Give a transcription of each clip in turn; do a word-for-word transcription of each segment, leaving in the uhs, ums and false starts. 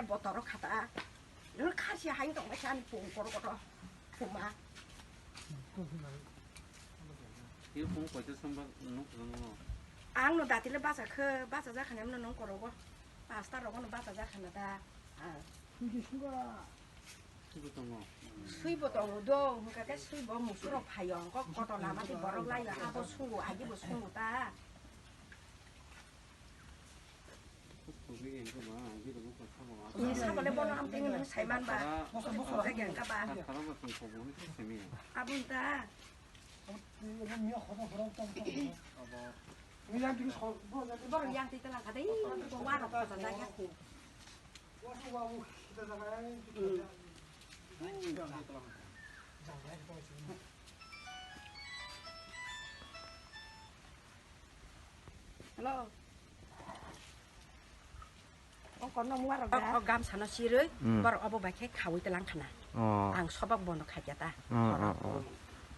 Botoro khata. Nung khasi hai tong bai sani pung koro koro. Puma. Ang no datile bacha khe, bacha jakhane amno nung korogo. Pasta rogo no bacha jakhana da. Ah. Swibo tongo. Swibo tongo do, hwnkha khe swibo musuro phaio, hwnkhe koto lama tei borok laio, abo sungo, agi bo sungo ta. Ni sabole bono hamtwi nung saiman ba, koto thokjak yang ka ba. Aboni ta. Borok yang twi tala kha dei, bo warok khata jakya khu. Hello. O, o gamsano sirwi borok obo bai khe khawi tlang khana. Oh. Ang sobak bono khaikya ta. Oh, oh, oh.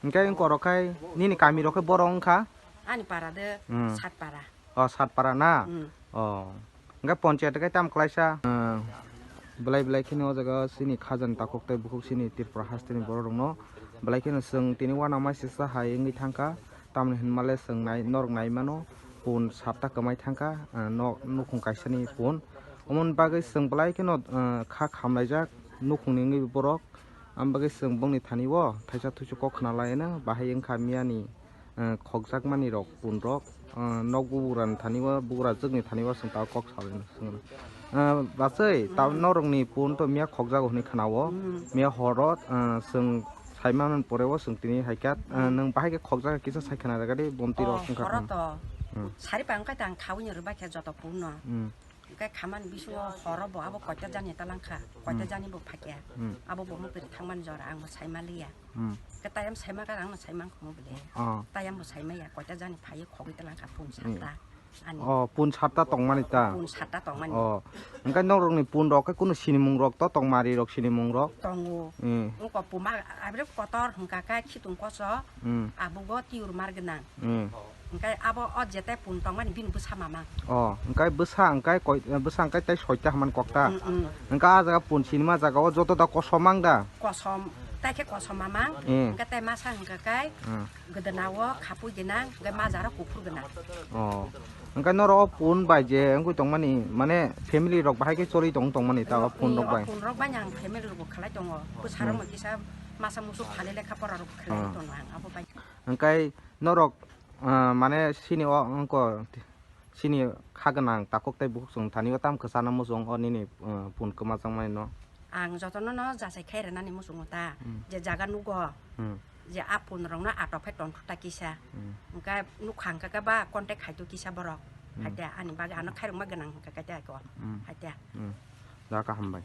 Hwnkhe ang korok khai nini kami rok khe borok wngkha? Ani para de Satpara. Oh, Satpara na? Oh. Hwnkhe ponchayat khe tam klaisa? Belai belai kheno o jaga chini khajani takhuk tei bukhuk chini Tripura hasteni borok rokno belai kheno chwng tini uanama sisa hai wngwi thangkha. Tamoni hinmale chwng nai, norok nai mano, pun satta kwmai thangkha, ah, nok nukhung kaisani pun. Omoni bagwi chwng belai kheno, ah, kha khamlaijak nukhungni wngwi borok. Am bagwi chwng bongni thani o thaisa thuisu kok khna laino bahai wngkha miyani, ah, khokjakmani rok pun rok, ah, nok bugrani thani o bugrajwkni thani o chwng tabuk kok salaino chwng. Ah, bachai, ta norokni pun to miya khokjago hwnwi khna-o. Miya horo, ah, chwng saimano pore o chwng tini hai kha, ah, nwng bahai khe khokjak kisa sai khna rwgadi bomti rok wngkha. Horo to. Sari pa wngkha ta ang khaui ni rwbai khe joto pun no. Hwnkhe khamani bisingo horo bo abo koita jani talang kha, koita jani bo phakya. Abo bo mupiri thangmani jora ang bo saima liya. Khe tayam saima kha ang no saimang khumu bile. Tayam bo saimaya koita jani phaiwi khogwi talang kha pun sata. Ani. Oh, pun satta tongmani ta? Pun satta tongmani. Oh. Hwnkhe norokni pun rok khe kunu sinimung rok to tongmari rok sinimung rok? Tongo. Hmm. Wngkha puma abri kotor hwnkha khe khitung koso. Hmm. Abugo tiur mar gwnang. Hmm. Hwnkhe abo o jete pun tongmani bini bwsa mamang. Oh, hwnkhe bwsa hwnkhe koi, bwsa hwnkhe tei soita hwnmani kok ta? Hmm, hmm. Hwnkhe ah jaga pun sinima jaga o joto da kosom mang da? Kosom, tai khe kosom mamang. Hmm. Hwnkhe tei masa hwnkha khe. Hmm. Gwdana o khapui gwnang, hwnkhe majaro kuphur gwnang. Oh. Hwnkhe norok o phone bai je wngwi tongmani, mane family rok bahai khe choli tong tongmani ta o phone rok bai? Phone rok bai ang family rok bo khlai tongo. Bwsarok no kisa masa musu phali lekha pora rok khlai tongo ang abo bai. Hwnkhe norok, ah, mane sini o wngko Chini kha gwnang takhuk tei bukhuk chwng thani o tam kwchana muchung o nini, uh, phone kwmajak mani no? Ang jotono no jachai khai rwnani muchungo ta, hmm, je jaga nugo, hmm, je a phone rok no atok phai tongthok ta kisa. Hmm. Hwnkhe nukha hwnkhe ba contact khai to kisa borok. Hmm. Haite ani bagwi ano khairokma gwnang hwnkhe kaite ako. Hmm. Haite. Hmm. Da kaham bai.